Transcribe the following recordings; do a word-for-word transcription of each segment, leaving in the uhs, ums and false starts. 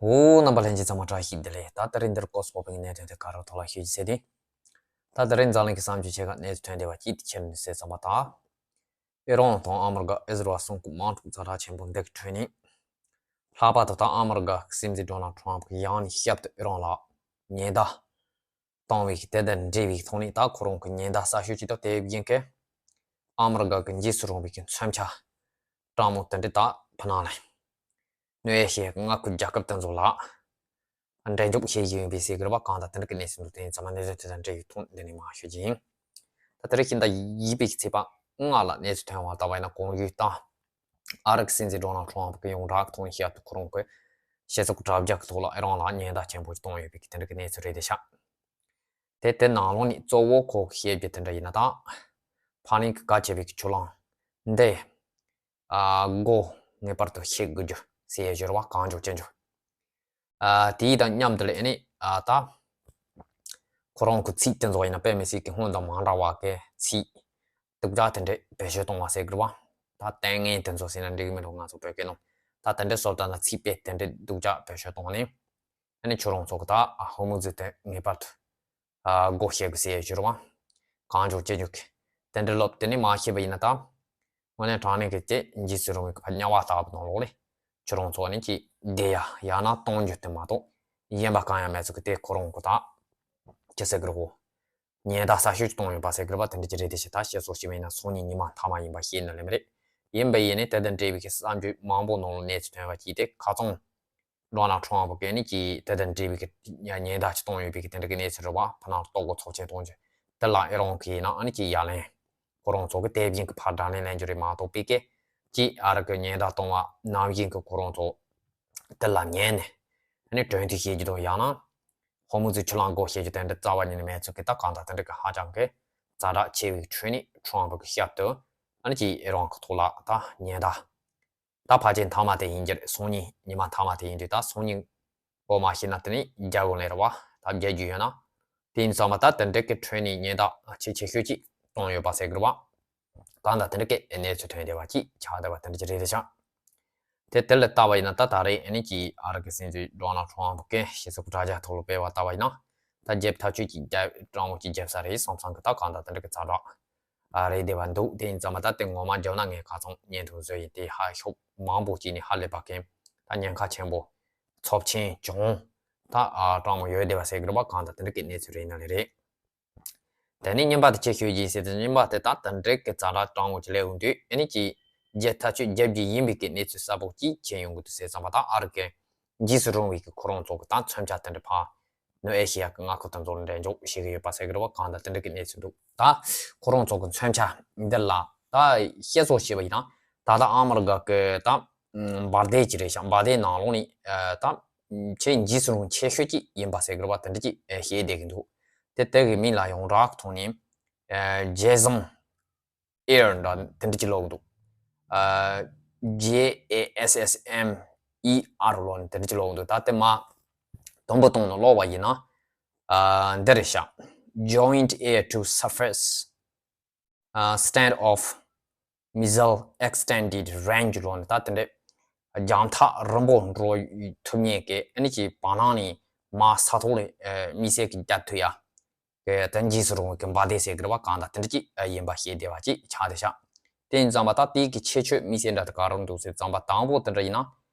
འོ། རྣམ་པ་ལྷན་རྒྱས་ཚང་མ་བཀྲ་ཤིས་བདེ་ལེགས། ད་དེ་རིང་འདིར་ཀོ་སི་ཕོག་པའི་གནད་དོན་དེ་ག་རེ་ཐོག་ལ་ཤོད་ཀྱི་ཟེར་ཏེ། ད་དེ་རིང་འཛམ་གླིང་གི་བསམ་ཚུལ་ཆེ་ཁག་གནས་ཚུལ་ཐོན་བསྡད་པ་གཅིག་དེ་ཁྱེར་ནས་ཟེར་ཙམ་པ་དང་། ཨི་རན་དང་ཨ་མི་རི་ཀ་ཨི་ཟི་རལ་གསུམ་གྱི་དམག་འཁྲུག་ཛ་དྲག་ཆེན་པོ་འདི་གི་ཁྲོད་ནས། ལྷག་པར་དུ་ད་ཨ་མི་རི་ཀ་གི་སྲིད་འཛིན་ཌོ་ནལ་ཊམ་གྱི་ཡང་ནས་ཞབས་ཏུ་ཨི་རན་ལ་ཉེན་བརྡ་བཏང་བའི་གི་དེ་དང་འབྲེལ་བའི་ཐོག་ནས། ད་ཁོ་རང་གི་ཉེན་བརྡ་གསར་ཤོས་ཅིག་དང་དེ་བཞིན་གྱི་ཨ་མི་རི་ཀ་གི་འཇིགས་སུ་རུང་བའི་གི་མཚོན་ཆ་སྤྲང་མོ་དེ་འདྲ་ད་ཕ་ནང་ལ། སྣོད་ཡས་ཤིག་མངའ་ཁུལ་རྒྱལ་ཁབ་དེ་ཚོ་ལ་འགྲན་ཞུགས་བྱེད་ཀྱི་ཡིན་པའི་ཟེར་གི་རེད་པ། གང་ལྟར་དེ་འདྲ་གི་གནས་ཚུལ་འདུག་དེ་ཡིན་ཙང་མ་གནས་ཚུལ་དེ་དང་འབྲེལ་བའི་ཐོག་འདི་ནས་མར་ཤོད་ཀྱི་ཡིན། ད་དེ་རིང་ཤིང་རྟ་བཞི་པའི་ཚེས་པ་ལྔ་ལ་གནས་ཚུལ་ཐོན་པ་ལྟ་བ་ཡིན་ན། གོང་ཞུས་ལྟར་ཨ་རི་གི་སྲིད་འཛིན་ཌོ་ནལ་ཊམ་གྱིས་ཡོངས་གྲགས་ཐོག་ནས་ཞབས་ཏུ་ཁོ་རང་གི་སྤྱི་ཚོགས་དྲ་རྒྱ་གི་ཐོག་ལ་ཨི་རན་ལ་ཉེན་བརྡ་ཆེན་པོ་ཞིག་བཏང་ཡོད་པའི་གི་དེ་འདྲ་གི་གནས་ཚུལ་རེད་དེ་ཤག་དེ་དེ་ནང་ལོགས་ནས་གཙོ་བོ་ཁོ་གིས་བཤད་རྒྱུ་དེ་འདྲ་ཡིན་ན། ད་ཕ་ལེན་གྱི་གལ་ཆེ་བའི་གི་ཆུ་གླང་འདི། ཨ། སྒོ་ངེས་པར་དུ་ཕྱེ་དགོས་རྒྱུ་ཟེར་ཡ་ཞིག་རེད་པ། གང་མགྱོགས་ཅི་མགྱོགས། ཨ། དེའི་དང་མཉམ་དུ་ལ་ཨ་ནི། ཨ། ད་ཁོ་རང་གི་ཚིག་དེ་ཚོ་ཡིན་ན་དཔེ་མི་སྲིད་ཀྱི་སྔོན་དང་མ་འདྲ་བ་གི་ཚིག་སྡུག་ཅག་དེ་འདྲས་བེད་སྤྱོད་གཏོང་བ་ཟེར་གི་རེད་པ། ད་ལྟས་ངན་དེ་ཚོ་ཟེར་ན་འགྲིག་གི་མི་འདུག་ང་ཚོ་བོད་སྐད་ནང་། ད་དེ་འདྲས་བཟོ་ལྟ་ན་ཚིག་དཔེ་དེ་འདྲས་སྡུག་ཅག་བེད་སྤྱོད་གཏོང་ནས། ཨ་ནི་ཁྱོད་རང་ཚོ་གི་ད་ཧོར་མུ་ཛི་དེ་ངེས་པར་དུ། ཨ། སྒོ་ཕྱེ་དགོས་ཟེར་ཡ་ཞིག་རེད་པ། གང་མགྱོགས་ཅི་མགྱོགས་ཀྱི་དེ་འདྲ་ལབ། དེ་ནས་མ་ཤེས་པ་ཡིན་ན་ད། དངོས་གནས་དྲང་གནས་ཀྱི་དེ་འཇིགས་སུ་རུང་བའི་ཕ་དམྱལ་བ་ལྟ་བུ་ནང་ལོགས་ལ་ཁྱོད་རང་ཚོ་ནི་ཅིག་བསྡད་ཡ། ཡང་ན་གཏོང་རྒྱུ་དེ་མ་གཏོགས་གཞན་པ་གང་ཡང་མེད་ཚུལ་གྱི་དེ་ཁོ་རང་གི་ད་ཅི་ཟེར་གི་རེད་གོ། ཉེན་བརྡ་གསར་ཤོས་ཅིག་བཏང་ཡོད་པ་ཟེར་གི་རེད་པ། དེ་འདྲ་ཅིག་རེད་དེ་ཤག་ད་བཤད་སྲོལ་ཞིག་ཡིན་ན་སང་ཉིན་ཉི་མ་མཐའ་མ་ཡིན་པ་ཤེས་ནི་ལེ་མི་རེད། ཡིན་པ་ཡིན་ནི་དེ་དང་འབྲེལ་བའི་གི་བསམ་ཚུལ་མང་པོ་ནང་ལ་གནས་ཚུལ་ཐོན་པ་གཅིག་དེ་ཁ་སང་ཌོ་ནལ་ཊམ་གྱིས་ནི་ཅིག་དེ་དང་འབྲེལ་བའི་གི་ཉེན་བརྡ་ཅིག་བཏང་ཡོད་པའི་གི་དེ་འདྲ་གི་གནས་ཚུལ་རེད་པ། ཕ་ནང་ལྟོ་གོས་ཚོགས་ཆེན་གཏོང་རྒྱུ་དེ་ལ་ཨི་རན་གྱིས་ཡིན་ན་ཨ་ནི་ཅིག་ཡ་ལན། ཁོ་རང་ཚོ་གི་དེ་བཞིན་གི་ཕར་དགྲ་ལན་ལེན་རྒྱུ་རེད་མ་གཏོགས། པའི་གི་ཅིག་ཨ་རི་གི་ཉེན་བརྡ་བཏང་བ་ནང་བཞིན་གི་ཁོ་རང་ཚོ་དེ་ལ་ཉན་ནས་ཨ་ནི་གྲོས་མཐུན་བྱེད་རྒྱུ་དང་། ཡང་ན་ཧོར་མུ་ཛི་ཆུ་གླང་སྒོ་ཕྱེ་རྒྱུ་དེ་འདྲ་རྩ་བ་ཉིད་ནས་མེད་ཚུལ་གི་ད་གང་ལྟར་དེ་འདྲ་གི་ཧ་ཅང་གི་ཛ་དྲག་ཆེ་བའི་ཁྲོད་ནས་ཊམ་གི་ཞབས་ཏུ་ཨ་ནི་ཅིག་ཨི་རན་གི་ཐོག་ལ་ད་ཉེན་བརྡ། ད་ཕལ་ཆེར་མཐའ་མ་དེ་ཡིན་རྒྱུ་རེད། སང་ཉིན་ཉི་མ་མཐའ་མ་དེ་ཡིན་དུས། ད་སང་ཉིན་འགོ་མ་ཤེས་ན་དེ་ནས་རྒྱག་དགོས་ལེ་རེད་པ། ད་རྒྱག་རྒྱུ་ཡོད་ན། དེ་ཡིན་ཙང་མ་ད་དེ་འདྲ་གི་ཁྲོད་ནས་ཉེན་བརྡ་ཆེས་ཆེ་ཤོས་ཅིག་བཏང་ཡོད་པ་ཟེར་གི་རེད་པ། གང་ལྟར་དེ་འདྲ་གི་གནས་ཚུལ་ཐོན་བསྡད་པ་ཅིག་ཆགས་བསྡད་པ་དེ་འདྲ་ཅིག་རེད་དེ་ཤག་དེ་དེ་ལ་ལྟ་བ་ཡིན་ན་ད་ད་རེས་ཨ་ནི་ཅིག་ཨ་རི་གི་སྲིད་འཛིན་ཌོ་ནལ་ཊམ་གིས་སྤྱི་ཚོགས་དྲ་རྒྱ་ཐོག་ལ་སྤེལ་བ་ལྟ་བ་ཡིན་ན། ད་རྒྱབ་ཐག་ཆོད་ཅིག་རྒྱབ། སྤྲང་བོ་ཅིག་རྒྱབ་ས་རེད་བསམ་བསམ་གི་ད་གང་ལྟར་དེ་འདྲ་གི་ཛ་དྲག་ཨ། རེད་བསྡད་པ་འདུག་དེ་ཡིན་ཙང་མ་ད་དེ་ངོ་མ་བརྒྱབ་ན་ངས་ཁ་སང་བརྙན་ཐུང་བཟོས་ཡིན། དེ་ཧ་ཤོག་མང་པོ་ཅིག་ནས་ཧ་ལས་པ་མཁན། ད་ཉེན་ཁ་ཆེན་པོ། ཚབས་ཆེན་བྱུང་། ད་ཨ་སྤྲང་མོ་ཡོད་བསྡད་པ་ཟེར་གི་རེད་པ། གང་ལྟར་དེ་འདྲ་གི་གནས་ཚུལ་རེད་ན་ལེ་རེད། དེ་ནས་རྙིང་པ་དེ་ཅི་ཤོད་ཀྱི་ཟེར་དུས། རྙིང་པ་དེ་ད་དེ་འདྲ་གི་ཛ་དྲག་སྤྲང་མོ་ཅིག་སླེབས་འོང་དུས་ཨ་ནི་ཅིག་རྒྱབ་ཐག་ཆོད་རྒྱབ་རྒྱུ་ཡིན་པའི་གི་གནས་ཚུལ་གསལ་པོ་ཅིག་བྱས་ཡོང་གི་འདུག་ཟེར་ཙམ་པ། ད་ཨ་རི་གི་འཇིགས་སུ་རུང་བའི་གི་ཁོ་རང་ཚོ་གི་ད་མཚོན་ཆ་དེ་འདྲ་ཕར་ནུབ་ཨེ་ཤི་ཡ་གི་མངའ་ཁུལ་དེ་ཚོ་ལ་འགྲན་ཞུགས་བྱེད་ཀྱི་ཡོད་པ་ཟེར་གི་རེད་པ། གང་ལྟར་དེ་འདྲ་གི་གནས་ཚུལ་འདུག་ད་ཁོ་རང་ཚོ་གི་མཚོན་ཆ་འདི་ལ་ད་བཤད་སྲོལ་བྱས་པ་ཡིན་ན། ད་ལྟ་ཨ་མི་རི་ཀ་གི་ད་འབར་མདེལ་ཅིག་རེད་ཤག་འབར་མདེལ་ནང་ལོགས་ནས་ཨ་ད་ཆེས་འཇིགས་སུ་རུང་ཆེ་ཤོས་ཅིག་ཡིན་པ་ཟེར་གི་རེད་པ། དེ་འདྲ་ཅིག་ཨ་བཤད་བསྡད་ཀྱི་འདུག་དེ་དེ་གི་མིང་ལ་ཡོངས་གྲགས་ཐོག་ནས་ཨ་ཇེ་སམ་ཨེར་འདྲ་དེ་འདྲ་ཅིག་ལབ་ཀྱི་འདུག་ཨ་J A S S M E R ལབ་ནས་དེ་འདྲ་ཅིག་ལབ་ཀྱི་འདུག་ད་དེ་མར་དུམ་བུ་བཏང་ནས་ཀློག་པ་ཡིན་ན། ཨ་འདི་རེད་ཤག Joint Air to Surface ཨ་Standoff Missile Extended Range ལབ་ནས་ད་དེ་འདྲ་རྒྱང་ཐག་རིང་པོ་འགྲོ་ཐུབ་མཁན་གྱི་ཨ་ནི་ཅིག་བར་སྣང་ནས་མར་ས་ཐོག་ལ་ཨ་དམིགས་བསལ་གྱི་རྒྱབ་ཐུབ་ཡ། གི་དེ་འཇིགས་སུ་རུང་བའི་གི་འབར་མདེལ་ཟེར་གི་རེད་པ། གང་ལྟར་དེ་འདྲ་ཅིག་ཡིན་པ་ཤེས་བདེ་བ་ཅིག་ཆགས་བསྡད་ཤག་དེ་ཡིན་ཙང་མ་ད་དེའི་གི་ཁྱད་ཆོས་དམིགས་བསལ་འདྲ་དེ་ག་རེ་འདུག་ཟེར་ཙང་མ། དང་པོ་དེ་འདྲ་ཡིན་ན།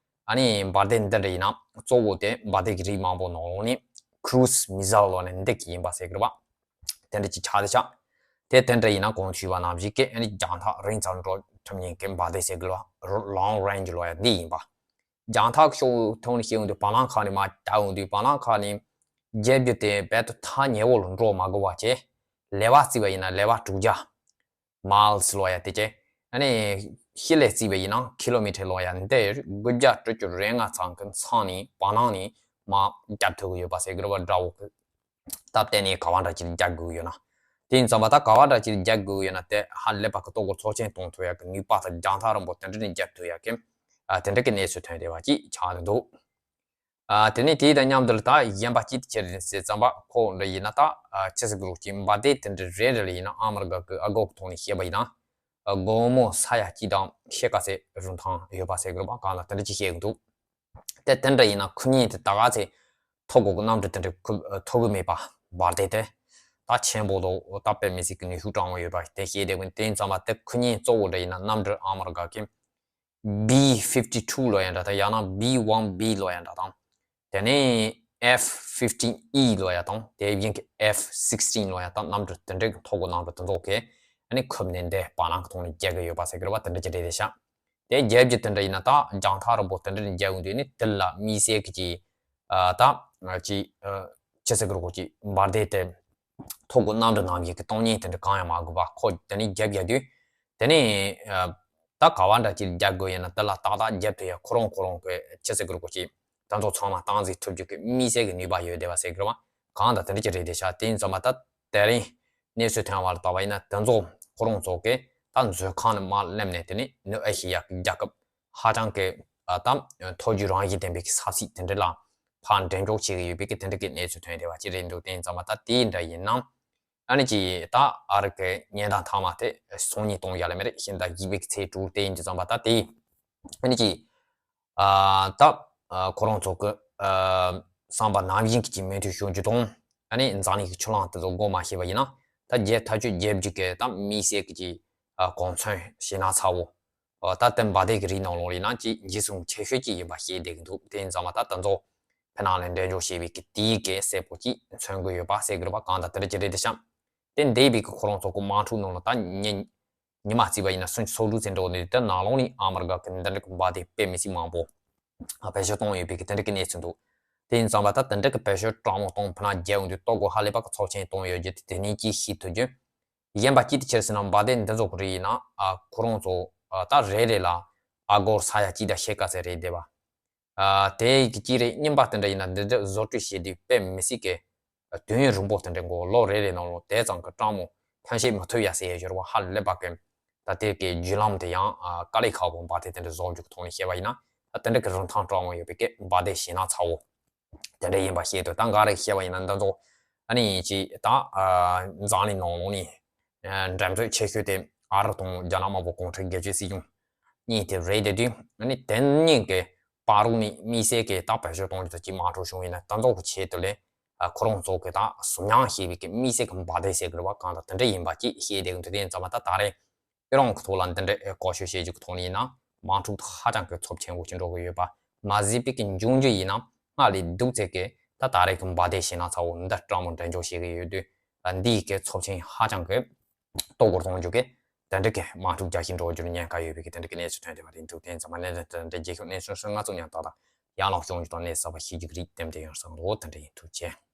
ཨ་ནི་འབར་མདེལ་འདི་འདྲ་ཡིན་ན་གཙོ་བོ་དེ་འབར་མདེལ་གི་རིགས་མང་པོ་ནང་ནས་Cruise Missile ལབ་ནས་འདི་གི་ཡིན་པ་ཟེར་གི་རེད་པ། དེ་འདྲ་ཅིག་ཆགས་བསྡད་ཤག་དེ་དེ་འདྲ་ཡིན་ན་གོང་དུ་ཞུས་པ་ནང་བཞིན་གི་ཨ་ནི་རྒྱང་ཐག་རིང་ཙམ་འགྲོ་ཐུབ་མཁན་གི་འབར་མདེལ་ཟེར་གི་རེད་པ། Long Range ལབ་ཡ་འདི་ཡིན་པ། རྒྱང་ཐག་ཤོག་ཐོག་ནས་བཤད་འོང་དུས་བར་སྣང་ཁ་ནས་མར་རྒྱག་འོང་དུས་བར་སྣང་ཁ་ནས་རྒྱབ་རྒྱུ་དེ་རྦད་དེ་ཐག་ཉེ་བོ་ལ་འགྲོ་མ་དགོས་པ་བྱས། ལེ་བ་བརྩིས་པ་ཡིན་ན་ལེ་བ་དྲུག་བརྒྱ། Miles ལབ་ཡ་དེ་བྱས། ཨ་ནི་ཤི་ལེ་བརྩིས་པ་ཡིན་ན་Kilometer ལབ་ཡ་འདི་དགུ་བརྒྱ་དྲུག་ཅུ་རེ་ལྔ་ཚང་གི་མཚམས་ནས་བར་སྣང་ནས་མར་རྒྱབ་ཐུབ་ཀྱི་ཡོད་པ་ཟེར་གི་རེད་པ། དགྲ་བོ་གི་སྟབས་བསྟན་ནས་ག་བ་འདྲ་ཅིག་རྒྱག་དགོས་ཡོད་ན། དེ་ཡིན་ཙང་མ་ད་ག་བ་འདྲ་ཅིག་རྒྱག་དགོས་ཡོད་ན་དེ་ཧ་ལས་པ་གི་ལྟོ་གོས་ཚོགས་ཆེན་གཏོང་ཐུབ་ཡ་གི་ནུས་པ་དང་རྒྱང་ཐག་རིང་པོ་དེ་འདྲ་ནས་རྒྱབ་ཐུབ་ཡ་གི་ཨ་དེ་འདྲ་གི་གནས་ཚུལ་ཐོན་བསྡད་པ་ཅིག་ཆགས་བསྡད་འདུག་ཨ་དེ་ནས་དེ་དང་མཉམ་དུ་ལ་ད་གཞན་པ་ཅིག་ཁྱེར་ཟེར་ཙམ་པ་ཁོ་འདྲ་ཡིན་ན། ད་ཨ་ཅི་ཟེར་གི་རེད། ཅིག་འབར་མདེལ་དེ་འདྲ་རེ་རེ་ལ་ཡིན་ན་ཨ་མི་རི་ཀ་གི་ཨ་སྒོ་གི་ཐོག་ནས་བཤད་པ་ཡིན་ན། ཨ་སྒོར་མོ་ས་ཡ་གཅིག་དང་ཕྱེད་ཀ་ཙམ་རིན་ཐང་ཡོད་པ་ཟེར་གི་རེད་པ། གང་ལ་དེ་འདྲ་ཅིག་བཤད་གི་འདུག་དེ་དེ་འདྲ་ཡིན་ན་ཁུ་ཉིན་དེ་ད་ག་ཚེ་ཐོབ་གོ་གི་གནམ་གྲུ་དེ་འདྲ་ཁུ་ཐོབ་གི་མེད་པ་འབར་དེ་དེ་ད་ཆེན་པོ་དོ་ད་དཔེ་མི་སྲིད་ཀྱི་ནུས་ཤུགས་དྲང་བོ་ཡོད་པ་དེ་ཤེས་དེ་ཀུན་དེ་ཡིན་ཙང་མ་དེ་ཁུ་ཉིན་གཙོ་བོ་འདྲ་ཡིན་ན་གནམ་གྲུ་ཨ་མ་རི་ཀ་གི་B fifty two ལོ་ཡ་འདྲ་དང་ཡང་ན་B one B ལོ་ཡ་འདྲ་དང་། དེ་ནས་F fifteen E ལོ་ཡ་དང་དེ་བཞིན་གྱི་F sixteen ལོ་ཡ་དང་གནམ་གྲུ་དེ་འདྲའི་ཐོག་གི་གནམ་གྲུ་དེ་ཚོ་གས་ཨ་ནི་ཁུབ་ནས་འདས་བར་སྣང་གི་ཐོག་ནས་རྒྱལ་གི་ཡོད་པ་ཟེར་གི་རེད་བ། དེ་འདྲ་ཅིག་རེད་དེ་ཤག་དེ་རྒྱལ་རྒྱུ་དེ་འདྲ་ཡིན་ན་ད་རྒྱང་ཐག་རིང་པོ་དེ་འདྲ་ནས་རྒྱལ་འོང་དུས་ནི་དེ་ལ་དམིགས་བསལ་གྱི་ཅིག་ཨ་ད་ཅིག་ཅི་ཟེར་གི་རེད་གོ་ཅིག་འབར་མདེལ་དེ་ཐོག་གི་གནམ་གྲུ་ནང་བཞིན་གྱི་གཏོང་ཉེན་དེ་འདྲ་གང་ཡང་མ་དགོས་པ་ཁོ་དེ་ནས་རྒྱལ་རྒྱལ་དུས་དེ་ནས་ཨ། ད་ག་བ་འདྲ་ཅིག་རྒྱག་དགོས་ཡིན་ན་དེ་ལ་ཏག་ཏག་རྒྱབ་ཏུ་ཡ་ཁོ་རང་ཁོ་རང་གི་ཅི་ཟེར་དགོས་རེད་གོ་ཅིག་ད་ཚོ་ཚང་མ་སྟངས་འཛིན་ཐུབ་རྒྱུ་གི་དམིགས་བསལ་གྱི་ནུས་པ་ཡོད་བསྡད་པ་ཟེར་དགོས་རེད་བ། གང་ལྟར་དེ་འདྲ་ཅིག་རེད་བསྡད་ཤག་དེ་ཡིན་ཙང་མ་ད་དེ་རིང་གནས་ཚུལ་ཐོན་བ་ལ་བལྟས་པ་ཡིན་ན་དེ་ཚོ་ཁོ་རང་ཚོ་གི་ད་མཛོད་ཁང་ནས་མར་སླེབས་ནས་དེ་ནི་ནུབ་ཨེ་ཤི་ཡ་གི་རྒྱལ་ཁབ་ཧ་ཅང་གི་ད་མཐོ་རྒྱུ་རང་བཞིན་ལྡན་པའི་གི་ས་ཚིགས་དེ་འདྲ་ལ་ཕར་འགྲེམས་འཇོག་བྱེད་ཀྱི་ཡོད་པའི་གི་དེ་འདྲ་གི་གནས་ཚུལ་ཐོན་བསྡད་པ་ཅིག་རེད་འདུག་དེ་ཡིན་ཙང་མ་ད་དེ་འདྲ་ཡིན་ན། ཨ་ནི་ཅི་ད་ཨ་རི་གི་ཉེན་བརྡ་མཐའ་མ་དེ་སང་ཉིན་གཏོང་ཡ་ལ་མེད་རེད། ཤིང་རྟ་བཞི་པའི་ཚེས་དྲུག་དེ་ཡིན་དུས་ཙམ་པ་ད་དེ་ཨ་ནི་ཅི་ཨ་ད་ཨ་ཁོ་རང་ཚོ་གི་ཨ་བསམ་པ་ནང་བཞིན་གྱི་མོས་མཐུན་བྱུང་རྒྱུ་དང་ཨ་ནི་འཛམ་གླིང་གི་ཆུ་ལྷག་དེ་ཚོ་སྒོ་མ་ཕྱེ་བ་ཡིན་ན་ད་རྒྱལ་ཐག་ཆོད་རྒྱལ་རྒྱུ་གི་ད་དམིགས་བསལ་གྱི་ཅི་ཨ་གོ་མཚོན་ཞེ་ན་ཚ་བོ། ཨོ་ད་ལྟ་འབར་མདེལ་གྱི་རིགས་ནང་ལོགས་ལ་ཡིན་ན་ཅིག་འཇིགས་སྣང་ཆེ་ཤོས་ཅིག་ཡིན་པ་ཤེས་བསྡད་ཀྱི་འདུག་དེ་ཡིན་ཙང་མ་ད་ད་ཚོ་ཕ་ནང་ལ་འགྲེམས་འཇོག་བྱས་པའི་གི་དེའི་གི་གསལ་པོ་ཅིག་མཚོན་གྱི་ཡོད་པ་ཟེར་གྱི་རེད་པ། གང་ལྟར་དེ་འདྲ་ཅིག་རེད་དེ་ཤག་དེ་འདས་པའི་གི་ཁོ་རང་ཚོ་གི་དམག་འཁྲུག་ནང་ལ་ད་ཉི་ཉི་མ་བརྩིས་པ་ཡིན་ན་སུམ་ཅུ་སོ་དྲུག་ཙམ་འགྲོ་ནས་དེ་ནང་ལོགས་ནས་ཨ་མི་རི་ཀ་གི་འདི་འདྲ་གི་འབར་མདེལ་དཔེ་མི་སྲིད་མང་པོ་བེད་སྤྱོད་བཏང་ཡོད་པའི་གི་དེ་འདྲ་གི་གནས་ཚུལ་འདུག་དེ་ཡིན་ཙང་མ་ད་དེ་འདྲ་གི་བེད་སྤྱོད་དྲག་མོ་གཏོང་ཕ་ནང་རྒྱལ་འོང་དུས་ལྟོ་གོས་ཧ་ལས་པ་གི་ཚབས་ཆེན་གཏོང་ཡོད་རྒྱུ་དེ་དེ་ནས་ཅིག་ཤེས་ཐུབ་རྒྱུ། གཞན་པ་ཅི་སྟེ་ཁྱེར་ཟེར་ན་འབར་མདེལ་འདི་ཚོ་གི་རིགས་ཡིན་ན་ཨ་ཁོ་རང་ཚོ་ཨ་ད་རེ་རེ་ལ་ཨ་སྒོར་ས་ཡ་གཅིག་དང་ཕྱེད་ཀ་ཙམ་རེད་བསྡད་པ། ཨ་དེ་གི་གཅིག་རེད། གཉིས་པ་དེ་འདྲ་ཡིན་ན་འདི་འདྲ་བཟོ་སྐྲུན་བྱེད་དུས་དཔེ་མི་སྲིད་ཀི་དུས་ཡུན་རིང་པོ་དེ་འདྲ་འགོར། ལོ་རེ་རེ་ནང་ལོ་དེ་ཙམ་གི་སྤྲང་མོ་ཐོན་སྐྱེད་མི་ཐུབ་ཡ་ཟེར་ཡ་ཡོད་རེད་བ། ཧ་ལས་པ་གི་ད་དེ་གི་བརྒྱུད་ལམ་དེ་ཡང་ཨ་དཀའ་ལས་ཁག་པོ་འབར་མདེལ་དེ་འདྲ་བཟོ་རྒྱུ་གི་ཐོག་ནས་བཤད་པ་ཡིན་ན་ད་དེ་འདྲ་གི་རིན་ཐང་སྤྲང་མོ་ཡོད་པའི་ཀི་འབར་མདེལ་ཞེ་ན་ཚ་བོ། དེ་འདྲ་ཡིན་པ་ཤེས་ཐུབ། ད་འགའ་རེ་བཤད་པ་ཡིན་ན་འདི་ཚོ་ཨ་ནི་ཅི་ད་ཨ་འཛམ་གླིང་ནང་ལོགས་ནས་ཨ་འགྲན་རྩོད་ཆེ་ཤོས་དེ་ཨ་རི་དང་རྒྱ་ནག་དམར་པོ་གུང་ཁྲན་སྒེར་གཅོད་སྲིད་གཞུང་གཉིས་དེ་རེད་དེ་དུས་ཨ་ནི་དེ་གཉིས་ཀྱི་བར་རུ་ནས་དམིགས་བསལ་གྱི་ད་བེད་སྤྱོད་གཏོང་རྒྱུ་དང་ཅིག་མ་འགྲོ་བྱུང་ཡིན་ན་ད་ཚོ་གི་ཆེད་དུ་ལས་ཨ་ཁོ་རང་ཚོ་གི་ད་གཟུགས་བརྙན་ཤེས་པའི་གི་དམིགས་བསལ་གྱི་འབར་མདེལ་ཟེར་གི་རེད་བ། གང་ལྟར་དེ་འདྲ་ཡིན་པ་ཅིག་ཤེས་བསྡད་གི་འདུག་དེ་ཡིན་ཙང་མ་ད་ད་རེས། ཨི་རན་གྱི་ཐོག་ལ་འདི་འདྲའི་བཀོལ་སྤྱོད་བྱེད་རྒྱུ་གི་ཐོག་ནས་ཡིན་ན་དམག་འཁྲུག་ཧ་ཅང་གི་ཚབས་ཆེན་པོ་ཅིག་འགྲོ་གི་ཡོད་པ་མ་ཟད་པའི་གི་འབྱུང་རྒྱུ་ཡིན་ན་སྔར་ལས་སྡུག་ཚད་ཀྱི་ད་ད་རེས་ཀྱི་འབར་མདེལ་ཞེ་ན་ཚ་བོ་འདི་སྤྲང་མོ་འགྲན་འཇོག་བྱེད་ཀྱི་ཡོད་དུས་འདིའི་གི་ཚབས་ཆེན་ཧ་ཅང་གི་ལྟོ་གོར་གཏོང་རྒྱུ་གི་དེ་འདྲ་གི་དམག་འཁྲུག་རྒྱག་བཞིན་འགྲོ་རྒྱུར་ཉེན་ཁ་ཡོད་པའི་གི་དེ་འདྲ་གི་གནས་ཚུལ་ཐོན་བསྡད་པ་རེད་འདུག་དེ་ཡིན་ཙང་མ་གནས་ཚུལ་དེ་འདྲ་རྒྱལ་ཁབ་གནས་ཚུལ་སོ་ལྔ་ཙམ་ཡང་ཏག་ཏག་ཡར་ལངས་བྱུང་རྒྱུ་དང་གནས་ཚུལ་གསར་པ་ཤེས་རྒྱུ་གི་རིགས་ཏན་ཏན་ཡོང་བསམ་འདུག་དེ་འདྲ་ཡིན། ཐུགས་རྗེ་ཆེ།